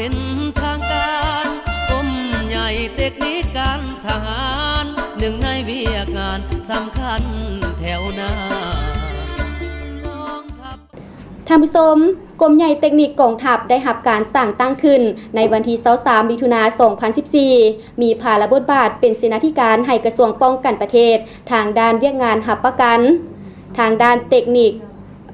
ເປັນທາງການ ກົມໃຫຍ່ເຕັກນິກການທະຫານ ໜຶ່ງໃນວຽກງານສຳຄັນແຖວໜ້າກອງທັບ. ທ່ານຜູ້ຊົມ, ກົມໃຫຍ່ເຕັກນິກກອງທັບໄດ້ຮັບການສ້າງຕັ້ງຂຶ້ນໃນວັນທີຊາວສາມ ມິຖຸນາ ສອງພັນສິບສີ່ ມີພາລະບົດບາດເປັນເສນາທິການໃຫ້ກະຊວງປ້ອງກັນປະເທດ ທາງດ້ານວຽກງານຮັບປະກັນ ທາງດ້ານເຕັກນິກ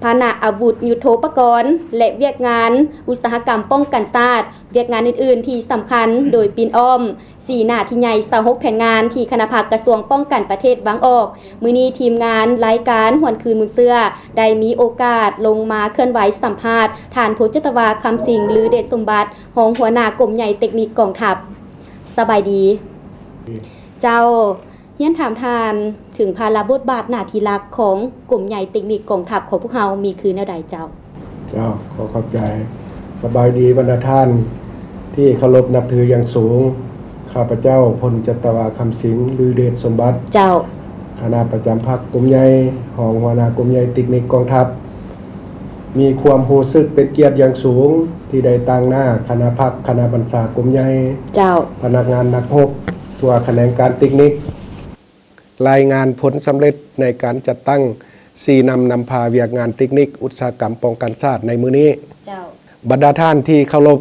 ພາຫະນະອາວຸດຍຸດໂທປະກອນ ແລະ ວຽກງານອຸດສາຫະກຳປ້ອງກັນຊາດ, ວຽກງານອື່ນໆທີ່ສຳຄັນ ໂດຍປິ່ນອ້ອມ ສີ່ໜ້າທີ່ໃຫຍ່ ຊາວຫົກແຜນງານທີ່ຄະນະພັກກະຊວງປ້ອງກັນປະເທດວາງອອກ. ມື້ນີ້ທີມງານລາຍການຫວນຄືນມູນເຊື້ອ ໄດ້ມີໂອກາດລົງມາເຄື່ອນໄຫວສຳພາດ ທ່ານ ພົນຈັດຕະວາ ຄຳສິງ ລືເດດສົມບັດ ຮອງຫົວໜ້າກົມໃຫຍ່ເຕັກນິກກອງທັບ. ສະບາຍດີ. ເຈົ້າ. ຮຽນຖາມທ່ານເຖິງພາລະບົດບາດໜ້າທີ່ຫຼັກຂອງກົມໃຫຍ່ເຕັກນິກກອງທັບຂອງພວກເຮົາມີຄືແນວໃດເຈົ້າ? ເຈົ້າ ຂໍຂອບໃຈ. ສະບາຍດີບັນດາທ່ານທີ່ເຄົາລົບນັບຖືຢ່າງສູງ. ຂ້າພະເຈົ້າ ພົນຈັດຕະວາ ຄຳສິງ ລືເດດສົມບັດ ເຈົ້າ ຄະນະປະຈຳພັກກົມໃຫຍ່ ຮອງຫົວໜ້າກົມໃຫຍ່ເຕັກນິກກອງທັບ ມີຄວາມຮູ້ສຶກເປັນກຽດຢ່າງສູງ ທີ່ໄດ້ຕາງໜ້າຄະນະພັກ, ຄະນະບັນຊາກົມໃຫຍ່, ເຈົ້າ ພະນັກງານນັກຮົບທົ່ວຂະແໜງການເຕັກນິກ ລາຍງານຜົນສຳເລັດໃນການຈັດຕັ້ງຊີ້ນຳນຳພາວຽກງານເຕັກນິກອຸດສາຫະກຳປ້ອງກັນຊາດໃນມື້ນີ້. ເຈົ້າ. ບັນດາທ່ານທີ່ເຄົາລົບ,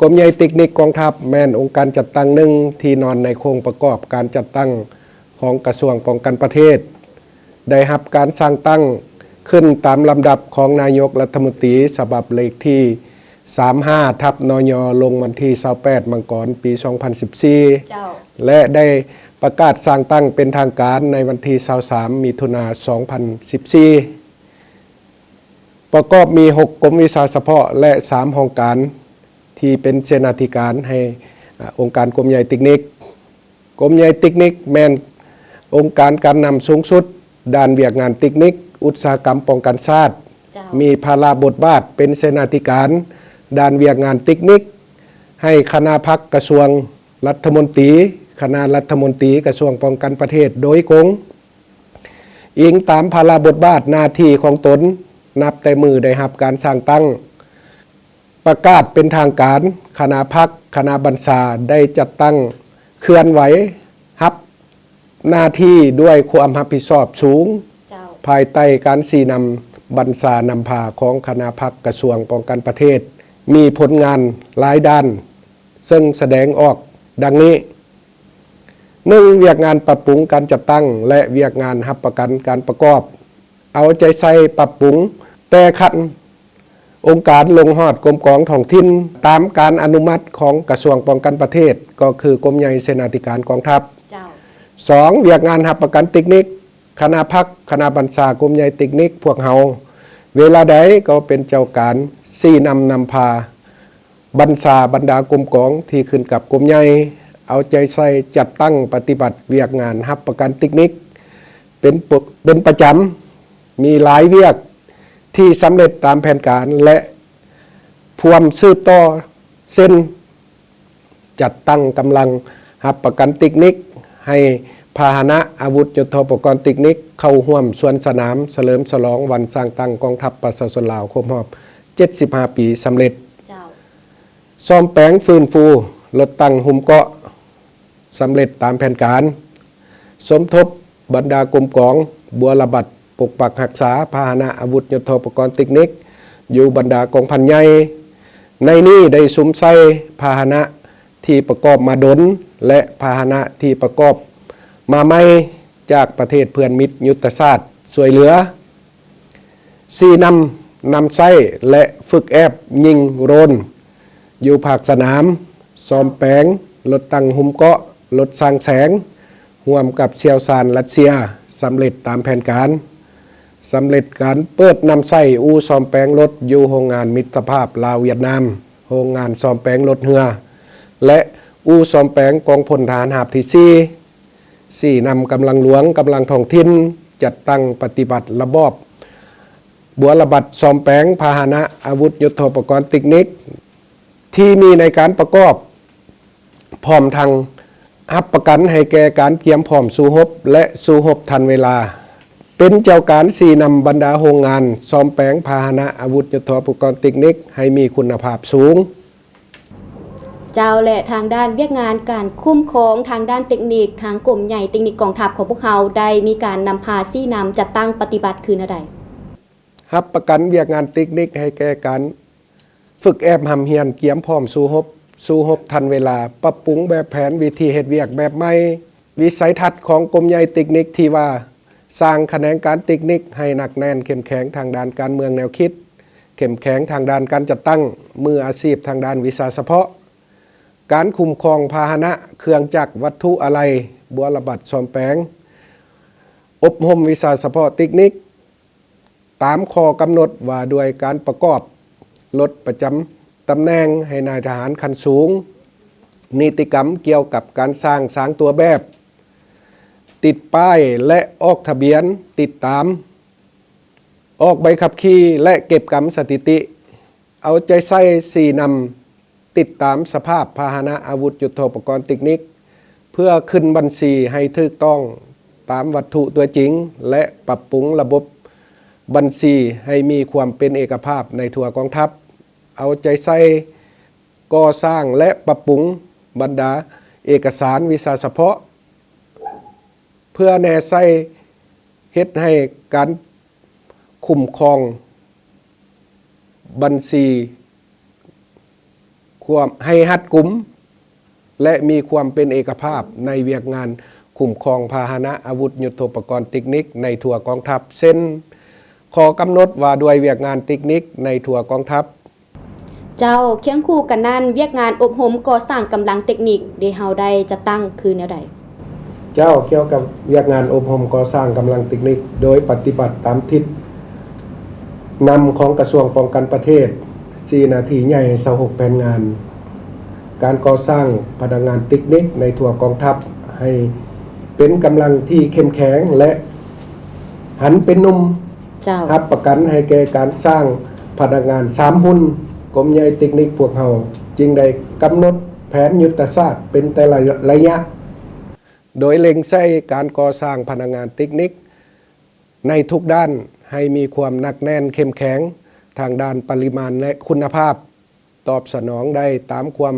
ກົມໃຫຍ່ເຕັກນິກກອງທັບແມ່ນອົງການຈັດຕັ້ງໜຶ່ງທີ່ນອນໃນໂຄງປະກອບການຈັດຕັ້ງຂອງກະຊວງປ້ອງກັນປະເທດ ໄດ້ຮັບການສ້າງຕັ້ງຂຶ້ນຕາມລຳດັບຂອງນາຍົກລັດຖະມົນຕີ ສະບັບເລກທີ ສາມຫ້າ ທັບ ນຍ ລົງວັນທີ ຊາວແປດ ມັງກອນ ປີ ສອງພັນສິບສີ່ ເຈົ້າ ແລະ ໄດ້ປະກາດສ້າງຕັ້ງເປັນທາງການໃນວັນທີ ຊາວສາມ ມິຖຸນາ ສອງພັນສິບສີ່. ປະກອບມີ ຫົກ ກົມວິຊາສະເພາະ ແລະ ສາມ ຫ້ອງການ ທີ່ເປັນເສນາທິການໃຫ້ ອາ ອົງການກົມໃຫຍ່ເຕັກນິກ. ກົມໃຫຍ່ເຕັກນິກແມ່ນອົງການການນຳສູງສຸດດ້ານວຽກງານເຕັກນິກອຸດສາຫະກຳປ້ອງກັນຊາດ, ເຈົ້າ ມີພາລະບົດບາດເປັນເສນາທິການດ້ານວຽກງານເຕັກນິກ ໃຫ້ຄະນະພັກກະຊວງລັດຖະມົນຕີ, ຄະນະລັດຖະມົນຕີກະຊວງປ້ອງກັນປະເທດໂດຍກົງ, ອີງຕາມພາລະບົດບາດໜ້າທີ່ຂອງຕົນ ນັບແຕ່ມື້ໄດ້ຮັບການສ້າງຕັ້ງ. ປະກາດເປັນທາງການ, ຄະນະພັກ, ຄະນະບັນຊາໄດ້ຈັດຕັ້ງເຄື່ອນໄຫວຮັບໜ້າທີ່ດ້ວຍຄວາມຮັບຜິດຊອບສູງ, ເຈົ້າ ພາຍໃຕ້ການຊີ້ນຳບັນຊານຳພາຂອງຄະນະພັກກະຊວງປ້ອງກັນປະເທດ, ມີຜົນງານຫຼາຍດ້ານ ເຊິ່ງສະແດງອອກດັ່ງນີ້: ໜຶ່ງ ວຽກງານປັບປຸງການຈັດຕັ້ງ ແລະ ວຽກງານຮັບປະກັນການປະກອບ. ເອົາໃຈໃສ່ປັບປຸງແຕ່ຂັ້ນອົງການລົງຮອດກົມກອງທ້ອງຖິ່ນ ຕາມການອະນຸມັດຂອງກະຊວງປ້ອງກັນປະເທດ ກໍຄືກົມໃຫຍ່ເສນາທິການກອງທັບ. ເຈົ້າ. ສອງ ວຽກງານຮັບປະກັນເຕັກນິກ, ຄະນະພັກ, ຄະນະບັນຊາກົມໃຫຍ່ເຕັກນິກພວກເຮົາ ເວລາໃດກໍເປັນເຈົ້າການຊີ້ນຳນຳພາ ບັນຊາບັນດາກົມກອງທີ່ຂຶ້ນກັບກົມໃຫຍ່ ເອົາໃຈໃສ່ຈັດຕັ້ງປະຕິບັດວຽກງານຮັບປະກັນເຕັກນິກເປັນ ເປັນປະຈຳ, ມີຫຼາຍວຽກທີ່ສຳເລັດຕາມແຜນການ ແລະ ພວມສືບຕໍ່ ເຊັ່ນ ຈັດຕັ້ງກຳລັງຮັບປະກັນເຕັກນິກ ໃຫ້ພາຫະນະອາວຸດຍຸດໂທປະກອນເຕັກນິກເຂົ້າຮ່ວມສວນສະໜາມສະເຫຼີມສະຫຼອງວັນສ້າງຕັ້ງກອງທັບປະຊາຊົນລາວຄົບຮອບເຈັດສິບຫ້າປີສຳເລັດ. ເຈົ້າ. ສ້ອມແປງຟື້ນຟູລົດຕັ້ງຫຸ້ມເກາະ ສຳເລັດຕາມແຜນການ. ສົມທົບບັນດາກົມກອງ ບົວລະບັດປົກປັກຮັກສາພາຫະນະອາວຸດຍຸດໂທປະກອນເຕັກນິກ ຢູ່ບັນດາກອງພັນໃຫຍ່. ໃນນີ້ໄດ້ສຸມໃສ່ພາຫະນະທີ່ປະກອບມາດົນ ແລະ ພາຫະນະທີ່ປະກອບມາໃໝ່ຈາກປະເທດເພື່ອນມິດຍຸດທະສາດຊ່ວຍເຫຼືອ. ຊີ້ນຳນຳໃຊ້ ແລະ ຝຶກແອບຍິງໂດຣນຢູ່ພາກສະໜາມ, ສ້ອມແປງລົດຕັ້ງຫຸ້ມເກາະ, ລົດສ້າງແສງ ຮ່ວມກັບຊ່ຽວຊານຣັດເຊຍ ສຳເລັດຕາມແຜນການ. ສຳເລັດການເປີດນຳໃຊ້ອູ່ສ້ອມແປງລົດຢູ່ໂຮງງານມິດຕະພາບລາວ-ຫວຽດນາມ, ໂຮງງານສ້ອມແປງລົດເຮືອ ແລະ ອູ່ສ້ອມແປງກອງພົນທະຫານຮາບທີສີ່. ຊີ້ນຳກຳລັງຫຼວງ, ກຳລັງທ້ອງຖິ່ນ ຈັດຕັ້ງປະຕິບັດລະບອບບົວລະບັດສ້ອມແປງພາຫະນະອາວຸດຍຸດໂທປະກອນເຕັກນິກທີ່ມີໃນການປະກອບ, ພ້ອມທັງຮັບປະກັນໃຫ້ແກ່ການກຽມພ້ອມສູ້ຮົບ ແລະ ສູ້ຮົບທັນເວລາ, ເປັນເຈົ້າການຊີ້ນຳບັນດາໂຮງງານສ້ອມແປງພາຫະນະອາວຸດຍຸດໂທປະກອນເຕັກນິກໃຫ້ມີຄຸນນະພາບສູງ. ເຈົ້າ ແລະ ທາງດ້ານວຽກງານການຄຸ້ມຄອງທາງດ້ານເຕັກນິກ ທາງກົມໃຫຍ່ເຕັກນິກກອງທັບຂອງພວກເຮົາໄດ້ມີການນຳພາຊີ້ນຳຈັດຕັ້ງປະຕິບັດຄືແນວໃດ? ຮັບປະກັນວຽກງານເຕັກນິກໃຫ້ແກ່ການຝຶກແອບຮ່ຳຮຽນກຽມພ້ອມສູ້ຮົບ, ສູ້ຮົບທັນເວລາ, ປັບປຸງແບບແຜນວິທີເຮັດວຽກແບບໃໝ່. ວິໄສທັດຂອງກົມໃຫຍ່ເຕັກນິກທີ່ວ່າ ສ້າງຂະແໜງການເຕັກນິກໃຫ້ໜັກແໜ້ນເຂັ້ມແຂງທາງດ້ານການເມືອງແນວຄິດ, ເຂັ້ມແຂງທາງດ້ານການຈັດຕັ້ງ, ມືອາຊີບທາງດ້ານວິຊາສະເພາະ, ການຄຸ້ມຄອງພາຫະນະ, ເຄື່ອງຈັກ, ວັດຖຸອາໄລ, ບົວລະບັດສ້ອມແປງ, ອົບຮົມວິຊາສະເພາະເຕັກນິກ ຕາມຂໍ້ກຳນົດວ່າດ້ວຍການປະກອບລົດປະຈຳຕຳແໜ່ງໃຫ້ນາຍທະຫານຂັ້ນສູງ, ນິຕິກຳກ່ຽວກັບການສ້າງສາງຕົວແບບ, ຕິດປ້າຍ ແລະ ອອກທະບຽນ, ຕິດຕາມ, ອອກໃບຂັບຂີ່ ແລະ ເກັບກຳສະຖິຕິ, ເອົາໃຈໃສ່ຊີ້ນຳ ຕິດຕາມສະພາບພາຫະນະອາວຸດຍຸດໂທປະກອນເຕັກນິກ ເພື່ອຂຶ້ນບັນຊີໃຫ້ຖືກຕ້ອງຕາມວັດຖຸຕົວຈິງ ແລະ ປັບປຸງລະບົບບັນຊີໃຫ້ມີຄວາມເປັນເອກະພາບໃນທົ່ວກອງທັບ, ເອົາໃຈໃສ່ກໍ່ສ້າງ ແລະ ປັບປຸງບັນດາເອກະສານວິຊາສະເພາະ ເພື່ອແນໃສ່ເຮັດໃຫ້ການຄຸ້ມຄອງບັນຊີຄວາມ ໃຫ້ຮັດກຸມ ແລະ ມີຄວາມເປັນເອກະພາບໃນວຽກງານຄຸ້ມຄອງພາຫະນະອາວຸດຍຸດໂທປະກອນເຕັກນິກໃນທົ່ວກອງທັບ ເຊັ່ນ ຂໍ້ກຳນົດວ່າດ້ວຍວຽກງານເຕັກນິກໃນທົ່ວກອງທັບ. ເຈົ້າ, ຄຽງຄູ່ກັນນັ້ນ, ວຽກງານອົບຮົມກໍ່ສ້າງກຳລັງເຕັກນິກ ທີ່ເຮົາໄດ້ຈັດຕັ້ງຄືແນວໃດ? ເຈົ້າ, ກ່ຽວກັບວຽກງານອົບຮົມກໍ່ສ້າງກຳລັງເຕັກນິກ ໂດຍປະຕິບັດຕາມທິດນຳຂອງກະຊວງປ້ອງກັນປະເທດ ສີ່ໜ້າທີ່ໃຫຍ່ ຊາວຫົກແຜນງານ ການກໍ່ສ້າງພະນັກງານເຕັກນິກໃນທົ່ວກອງທັບ ໃຫ້ເປັນກຳລັງທີ່ເຂັ້ມແຂງ ແລະ ຫັນເປັນໜຸ່ມ. ເຈົ້າ. ຮັບປະກັນໃຫ້ແກ່ການສ້າງພະນັກງານສາມຮຸ່ນ, ກົມໃຫຍ່ເຕັກນິກພວກເຮົາຈຶ່ງໄດ້ກຳນົດແຜນຍຸດທະສາດເປັນແຕ່ລະໄລຍະ, ໂດຍເລັ່ງໃສ່ການກໍ່ສ້າງພະນັກງານເຕັກນິກໃນທຸກດ້ານໃຫ້ມີຄວາມໜັກແໜ້ນເຂັ້ມແຂງທາງດ້ານປະລິມານ ແລະ ຄຸນນະພາບ, ຕອບສະໜອງໄດ້ຕາມຄວາມ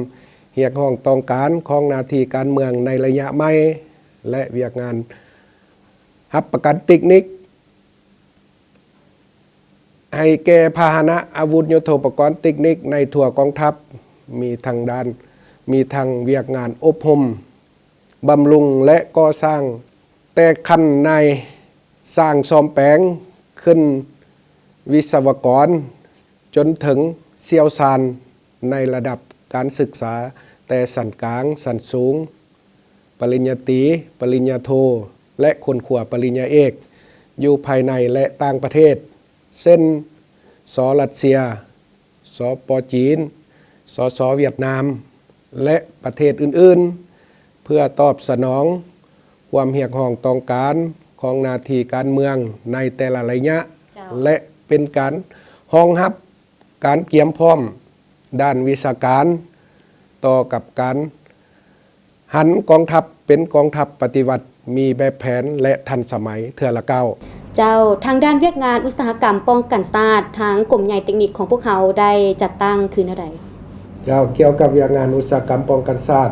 ຮຽກຮ້ອງຕ້ອງການຂອງໜ້າທີ່ການເມືອງໃນໄລຍະໃໝ່ ແລະ ວຽກງານຮັບປະກັນເຕັກນິກ ໃຫ້ແກ່ພາຫະນະອາວຸດຍຸດໂທປະກອນເຕັກນິກໃນທົ່ວກອງທັບ ມີທັງດ້ານ ມີທັງວຽກງານອົບຮົມ, ບຳລຸງ ແລະ ກໍ່ສ້າງ, ແຕ່ຂັ້ນນາຍຊ່າງສ້ອມແປງ, ຂຶ້ນວິສະວະກອນ, ຈົນເຖິງຊ່ຽວຊານໃນລະດັບການສຶກສາແຕ່ຊັ້ນກາງ, ຊັ້ນສູງ, ປະລິນຍາຕີ, ປະລິນຍາໂທ ແລະ ຄົ້ນຄວ້າປະລິນຍາເອກ ຢູ່ພາຍໃນ ແລະ ຕ່າງປະເທດ ເຊັ່ນ ສ ຣັດເຊຍ, ສປ ຈີນ, ສສ ຫວຽດນາມ ແລະ ປະເທດອື່ນໆ ເພື່ອຕອບສະໜອງຄວາມຮຽກຮ້ອງຕ້ອງການຂອງໜ້າທີ່ການເມືອງໃນແຕ່ລະໄລຍະ ເຈົ້າ ແລະ ເປັນການຮອງຮັບການກຽມພ້ອມດ້ານວິຊາການຕໍ່ກັບການ ຫັນກອງທັບເປັນກອງທັບປະຕິວັດ ມີແບບແຜນ ແລະ ທັນສະໄໝເທື່ອລະກ້າວ. ເຈົ້າ, ທາງດ້ານວຽກງານອຸດສາຫະກຳປ້ອງກັນຊາດ ທາງກົມໃຫຍ່ເຕັກນິກຂອງພວກເຮົາໄດ້ຈັດຕັ້ງຄືແນວໃດ? ເຈົ້າ, ກ່ຽວກັບວຽກງານອຸດສາຫະກຳປ້ອງກັນຊາດ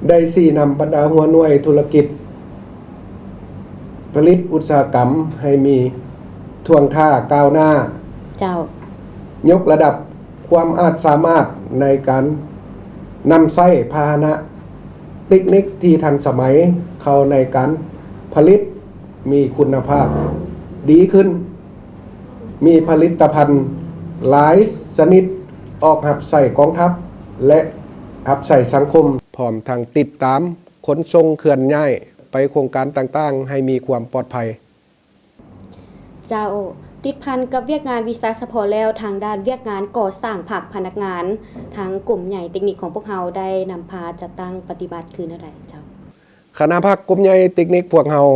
ໄດ້ຊີ້ນຳບັນດາຫົວໜ່ວຍທຸລະກິດ ຜະລິດອຸດສາຫະກຳໃຫ້ມີທ່ວງທ່າກ້າວໜ້າ. ເຈົ້າ. ຍົກລະດັບຄວາມອາດສາມາດໃນການນຳໃຊ້ພາຫະນະເຕັກນິກທີ່ທັນສະໄໝເຂົ້າໃນການຜະລິດມີຄຸນນະພາບດີຂຶ້ນ, ມີຜະລິດຕະພັນຫຼາຍຊະນິດອອກຮັບໃຊ້ກອງທັບ ແລະ ຮັບໃຊ້ສັງຄົມ, ພ້ອມທັງຕິດຕາມ ຂົນສົ່ງເຄື່ອນຍ້າຍໄປໂຄງການຕ່າງໆ ໃຫ້ມີຄວາມປອດໄພ. ເຈົ້າ, ຕິດພັນກັບວຽກງານວິຊາສະເພາະແລ້ວ, ທາງດ້ານວຽກງານກໍ່ສ້າງພັກພະນັກງານ ທາງກົມໃຫຍ່ເຕັກນິກຂອງພວກເຮົາໄດ້ນຳພາຈັດຕັ້ງປະຕິບັດຄືແນວໃດເຈົ້າ? ຄະນະພັກກົມໃຫຍ່ເຕັກນິກພວກເຮົາ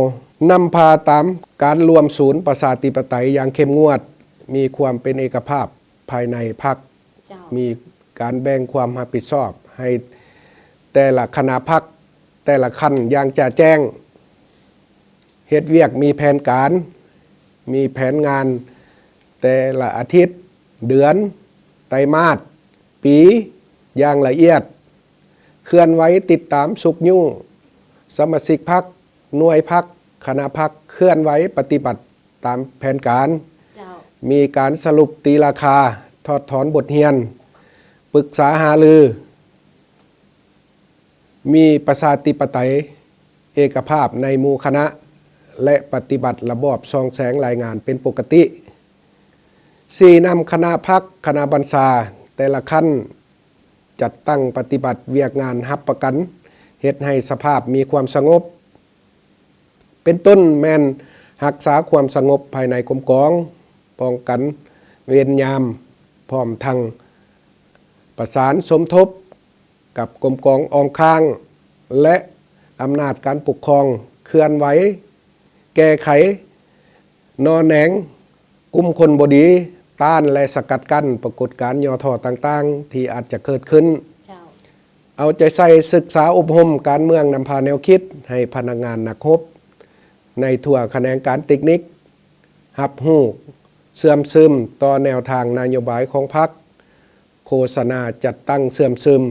ນຳພາຕາມການລວມສູນປະຊາທິປະໄຕຢ່າງເຂັ້ມງວດ, ມີຄວາມເປັນເອກະພາບພາຍໃນພັກ. ເຈົ້າ. ມີການແບ່ງຄວາມຮັບຜິດຊອບໃຫ້ແຕ່ລະຄະນະພັກ ແຕ່ລະຂັ້ນຢ່າງຈະແຈ້ງ, ເຮັດວຽກມີແຜນການ, ມີແຜນງານແຕ່ລະອາທິດ, ເດືອນ, ໄຕມາດ, ປີ, ຢ່າງລະອຽດ, ເຄື່ອນໄຫວຕິດຕາມຊຸກຍູ້ສະມາຊິກພັກ, ໜ່ວຍພັກ, ຄະນະພັກເຄື່ອນໄຫວປະຕິບັດຕາມແຜນການ, ເຈົ້າ. ມີການສະຫຼຸບຕີລາຄາ, ຖອດຖອນບົດຮຽນ, ປຶກສາຫາລື, ມີປະຊາທິປະໄຕ, ເອກະພາບໃນໝູ່ຄະນະ ແລະ ປະຕິບັດລະບອບສ່ອງແສງລາຍງານເປັນປົກກະຕິ. ຊີ້ນຳຄະນະພັກ, ຄະນະບັນຊາແຕ່ລະຂັ້ນ ຈັດຕັ້ງປະຕິບັດວຽກງານຮັບປະກັນເຮັດໃຫ້ສະພາບມີຄວາມສະຫງົບ ເປັນຕົ້ນແມ່ນຮັກສາຄວາມສະຫງົບພາຍໃນກົມກອງ, ປ້ອງກັນເວນຍາມ, ພ້ອມທັງປະສານສົມທົບກັບກົມກອງອ້ອມຂ້າງ ແລະ ອຳນາດການປົກຄອງເຄື່ອນໄຫວ ແກ້ໄຂ ໜໍ່ແໜງ ກຸ່ມຄົນບໍ່ດີ, ຕ້ານ ແລະ ສະກັດກັ້ນປາກົດການຫຍໍ້ທໍ້ຕ່າງໆທີ່ອາດຈະເກີດຂຶ້ນ. ເຈົ້າ. ເອົາໃຈໃສ່ສຶກສາອົບຮົມການເມືອງນຳພາແນວຄິດໃຫ້ພະນັກງານນັກຮົບໃນທົ່ວຂະແໜງການເຕັກນິກ ຮັບຮູ້ເຊື່ອມຊຶມຕໍ່ແນວທາງນະໂຍບາຍຂອງພັກ, ໂຄສະນາຈັດຕັ້ງເຊື່ອມຊຶມ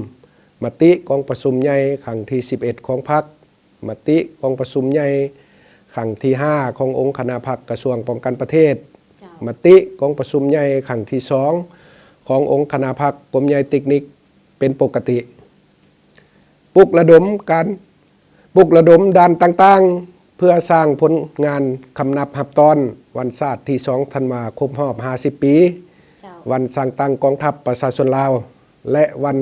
ມະຕິກອງປະຊຸມໃຫຍ່ຄັ້ງທີສິບເອັດຂອງພັກ, ມະຕິກອງປະຊຸມໃຫຍ່ຄັ້ງທີຫ້າຂອງອົງຄະນະພັກກະຊວງປ້ອງກັນປະເທດ, ເຈົ້າ. ມະຕິກອງປະຊຸມໃຫຍ່ຄັ້ງທີສອງຂອງອົງຄະນະພັກກົມໃຫຍ່ເຕັກນິກເປັນປົກກະຕິ. ປຸກລະດົມການ ປຸກລະດົມດ້ານຕ່າງໆ ເພື່ອສ້າງຜົນງານຄຳນັບຮັບຕ້ອນວັນຊາດທີສອງທັນວາຄົບຮອບຫ້າສິບປີ, ເຈົ້າ. ວັນສ້າງຕັ້ງກອງທັບປະຊາຊົນລາວ ແລະ ວັນ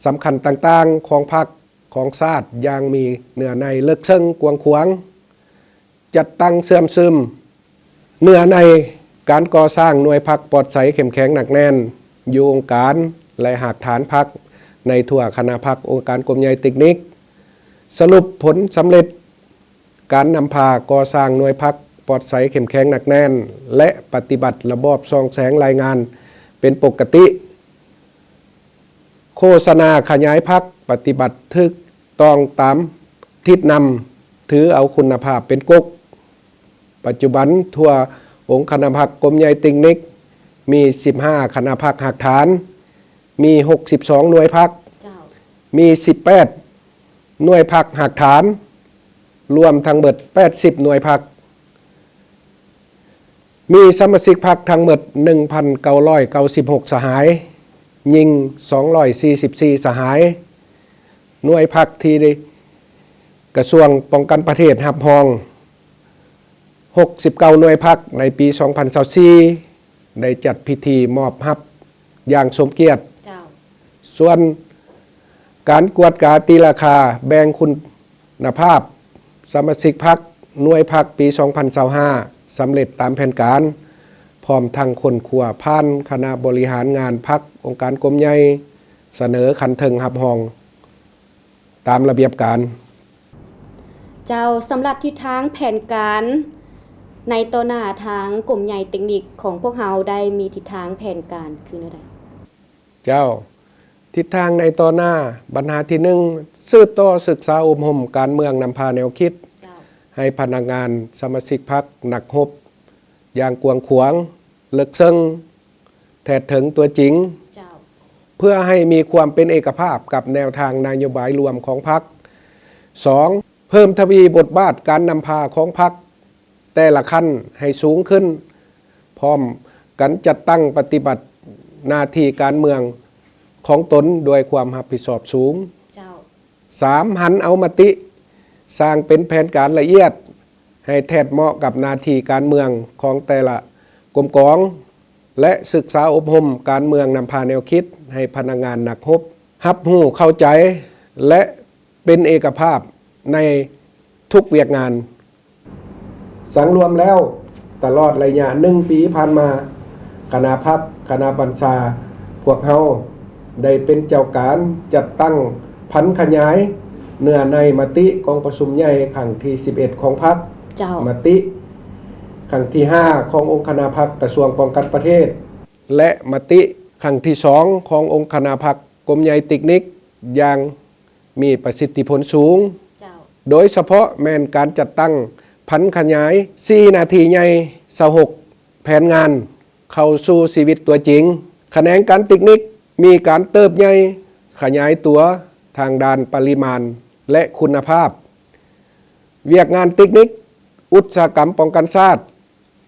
ສຳຄັນຕ່າງໆຂອງພັກ ຂອງຊາດຢ່າງມີເນື້ອໃນເລິກເຊິ່ງກວ້າງຂວາງ, ຈັດຕັ້ງເຊື່ອມຊຶມເນື້ອໃນການກໍ່ສ້າງໜ່ວຍພັກປອດໃສເຂັ້ມແຂງໜັກແໜ້ນຢູ່ອົງການ ແລະ ຮາກຖານພັກໃນທົ່ວຄະນະພັກ ອົງການກົມໃຫຍ່ເຕັກນິກ, ສະຫຼຸບຜົນສຳເລັດການນຳພາກໍ່ສ້າງໜ່ວຍພັກປອດໃສເຂັ້ມແຂງໜັກແໜ້ນ ແລະ ປະຕິບັດລະບອບສ່ອງແສງລາຍງານເປັນປົກກະຕິ. ໂຄສະນາຂະຫຍາຍພັກປະຕິບັດຖືກຕ້ອງຕາມທິດນຳ ຖືເອົາຄຸນນະພາບເປັນກົກ. ປັດຈຸບັນທົ່ວອົງຄະນະພັກກົມໃຫຍ່ເຕັກນິກມີສິບຫ້າຄະນະພັກຮາກຖານ, ມີຫົກສິບສອງໜ່ວຍພັກ, ເຈົ້າ. ມີສິບແປດໜ່ວຍພັກຮາກຖານ, ລວມທັງເບິດແປດສິບໜ່ວຍພັກ. ມີສະມາຊິກພັກທັງໝົດໜຶ່ງພັນເກົ້າຮ້ອຍເກົ້າສິບຫົກສະຫາຍ, ຍິງສອງຮ້ອຍສີ່ສິບສີ່ສະຫາຍ, ໜ່ວຍພັກທີ່ກະຊວງປ້ອງກັນປະເທດຮັບຮອງຫົກສິບເກົ້າໜ່ວຍພັກ. ໃນປີສອງພັນຊາວສີ່ ໄດ້ຈັດພິທີມອບຮັບຢ່າງສົມກຽດ. ເຈົ້າ. ສ່ວນການກວດກາຕີລາຄາແບ່ງຄຸນນະພາບສະມາຊິກພັກ, ໜ່ວຍພັກປີສອງພັນຊາວຫ້າ ສຳເລັດຕາມແຜນການ, ພ້ອມທັງຄົ້ນຄວ້າຜ່ານຄະນະບໍລິຫານງານພັກ, ອົງການກົມໃຫຍ່, ສະເໜີຂັ້ນເທິງຮັບຮອງຕາມລະບຽບການ. ເຈົ້າ, ສຳລັບທິດທາງແຜນການໃນຕໍ່ໜ້າ, ທາງກົມໃຫຍ່ເຕັກນິກຂອງພວກເຮົາໄດ້ມີທິດທາງແຜນການຄືແນວໃດ? ເຈົ້າ, ທິດທາງໃນຕໍ່ໜ້າ, ບັນຫາທີໜຶ່ງ, ສືບຕໍ່ສຶກສາອົບຮົມການເມືອງນຳພາແນວຄິດ, ເຈົ້າ. ໃຫ້ພະນັກງານ, ສະມາຊິກພັກ, ນັກຮົບ ຢ່າງກວ້າງຂວາງ, ເລິກເຊິ່ງ, ແທດເຖິງຕົວຈິງ, ເຈົ້າ. ເພື່ອໃຫ້ມີຄວາມເປັນເອກະພາບກັບແນວທາງນະໂຍບາຍລວມຂອງພັກ. ສອງ, ເພີ່ມທະວີບົດບາດການນຳພາຂອງພັກແຕ່ລະຂັ້ນໃຫ້ສູງຂຶ້ນ, ພ້ອມກັນຈັດຕັ້ງປະຕິບັດໜ້າທີ່ການເມືອງຂອງຕົນດ້ວຍຄວາມຮັບຜິດຊອບສູງ. ເຈົ້າ. ສາມ, ຫັນເອົາມະຕິສ້າງເປັນແຜນການລະອຽດ ໃຫ້ແທດເໝາະກັບໜ້າທີ່ການເມືອງຂອງແຕ່ລະກົມກອງ ແລະ ສຶກສາອົບຮົມການເມືອງນຳພາແນວຄິດໃຫ້ພະນັກງານນັກຮົບຮັບຮູ້ເຂົ້າໃຈ ແລະ ເປັນເອກະພາບໃນທຸກວຽກງານ. ສັງລວມແລ້ວ, ຕະຫຼອດໄລຍະໜຶ່ງປີຜ່ານມາ, ຄະນະພັກ, ຄະນະບັນຊາພວກເຮົາໄດ້ເປັນເຈົ້າການຈັດຕັ້ງຜັນຂະຫຍາຍເນື້ອໃນມະຕິກອງປະຊຸມໃຫຍ່ຄັ້ງທີສິບເອັດຂອງພັກ, ເຈົ້າ. ມະຕິຄັ້ງທີຫ້າຂອງອົງຄະນະພັກກະຊວງປ້ອງກັນປະເທດ ແລະ ມະຕິຄັ້ງທີສອງຂອງອົງຄະນະພັກກົມໃຫຍ່ເຕັກນິກຢ່າງ ມີປະສິດທິຜົນສູງ, ເຈົ້າ. ໂດຍສະເພາະແມ່ນການຈັດຕັ້ງຜັນຂະຫຍາຍສີ່ໜ້າທີ່ໃຫຍ່ ຊາວຫົກແຜນງານເຂົ້າສູ່ຊີວິດຕົວຈິງ. ຂະແໜງການເຕັກນິກມີການເຕີບໃຫຍ່ ຂະຫຍາຍຕົວທາງດ້ານປະລິມານ ແລະ ຄຸນນະພາບ. ວຽກງານເຕັກນິກອຸດສາຫະກຳປ້ອງກັນຊາດ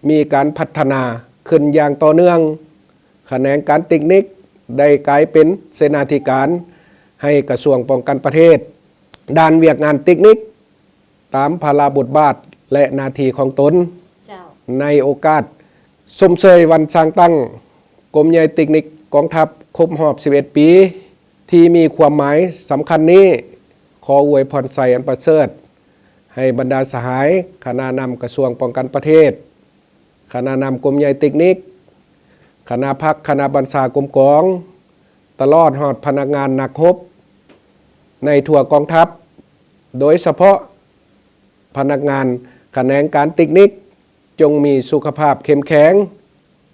ມີການພັດທະນາຂຶ້ນຢ່າງຕໍ່ເນື່ອງ. ຂະແໜງການເຕັກນິກໄດ້ກາຍເປັນເສນາທິການໃຫ້ກະຊວງປ້ອງກັນປະເທດ ດ້ານວຽກງານເຕັກນິກ ຕາມພາລະບົດບາດ ແລະ ໜ້າທີ່ຂອງຕົນ. ເຈົ້າ. ໃນໂອກາດຊົມເຊີຍວັນສ້າງຕັ້ງກົມໃຫຍ່ເຕັກນິກກອງທັບຄົບຮອບສິບເອັດປີ ທີ່ມີຄວາມໝາຍສຳຄັນນີ້, ຂໍອວຍພອນໄຊອັນປະເສີດໃຫ້ບັນດາສະຫາຍຄະນະນຳກະຊວງປ້ອງກັນປະເທດ, ຄະນະນຳກົມໃຫຍ່ເຕັກນິກ, ຄະນະພັກ, ຄະນະບັນຊາກົມກອງ, ຕະຫຼອດຮອດພະນັກງານນັກຮົບໃນທົ່ວກອງທັບ, ໂດຍສະເພາະພະນັກງານຂະແໜງການເຕັກນິກ ຈົ່ງມີສຸຂະພາບເຂັ້ມແຂງ,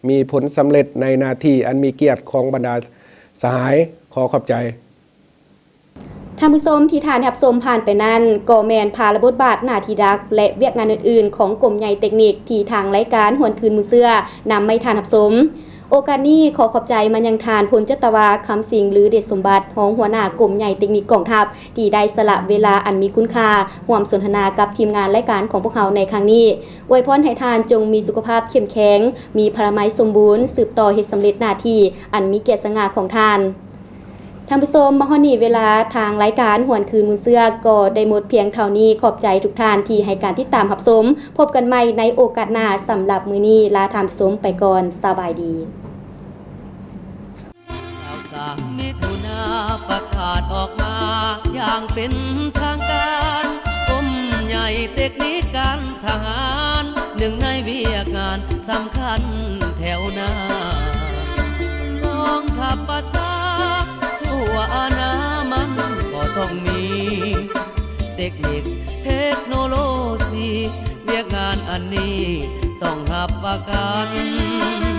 ມີຜົນສຳເລັດໃນໜ້າທີ່ອັນມີກຽດຂອງບັນດາສະຫາຍ. ຂໍຂອບໃຈ. ທ່ານຜູ້ຊົມທີ່ທ່ານໄດ້ຮັບຊົມຜ່ານໄປນັ້ນ ກໍແມ່ນພາລະບົດບາດ, ໜ້າທີ່ຫຼັກ ແລະ ວຽກງານອື່ນໆຂອງກົມໃຫຍ່ເຕັກນິກ ທີ່ທາງລາຍການຫວນຄືນມູນເຊື້ອນຳມາໃຫ້ທ່ານຮັບຊົມ. ໂອກາດນີ້ ຂໍຂອບໃຈມາຍັງທ່ານ ພົນຈັດຕະວາ ຄຳສິງ ລືເດດສົມບັດ ຮອງຫົວໜ້າກົມໃຫຍ່ເຕັກນິກກອງທັບ ທີ່ໄດ້ສະຫຼະເວລາອັນມີຄຸນຄ່າ ຮ່ວມສົນທະນາກັບທີມງານລາຍການຂອງພວກເຮົາໃນຄັ້ງນີ້. ອວຍພອນໃຫ້ທ່ານຈົ່ງມີສຸຂະພາບເຂັ້ມແຂງ, ມີພະລາໄມສົມບູນ, ສືບຕໍ່ເຮັດສຳເລັດໜ້າທີ່ອັນມີກຽດສະຫງ່າຂອງທ່ານ. ທ່ານຜູ້ຊົມ, ມາຮອດນີ້ເວລາທາງລາຍການຫວນຄືນມູນເຊື້ອກໍໄດ້ໝົດພຽງເທົ່ານີ້. ຂອບໃຈທຸກທ່ານທີ່ໃຫ້ການຕິດຕາມຮັບຊົມ. ພົບກັນໃໝ່ໃນໂອກາດໜ້າ. ສຳລັບມື້ນີ້ລາທ່ານຜູ້ຊົມໄປກ່ອນ. ສະບາຍດີ. ສາມມິຖຸນາປະກາດອອກມາຢ່າງເປັນທາງການ, ກົມໃຫຍ່ເຕັກນິກການທະຫານ ໜຶ່ງໃນວຽກງານສຳຄັນແຖວໜ້າ ກອງທັບປະຊາທົ່ວອານາ ມັນກໍຕ້ອງມີເຕັກນິກເທັກໂນໂລຊີ, ວຽກງານອັນນີ້ຕ້ອງຮັບປະກັນ.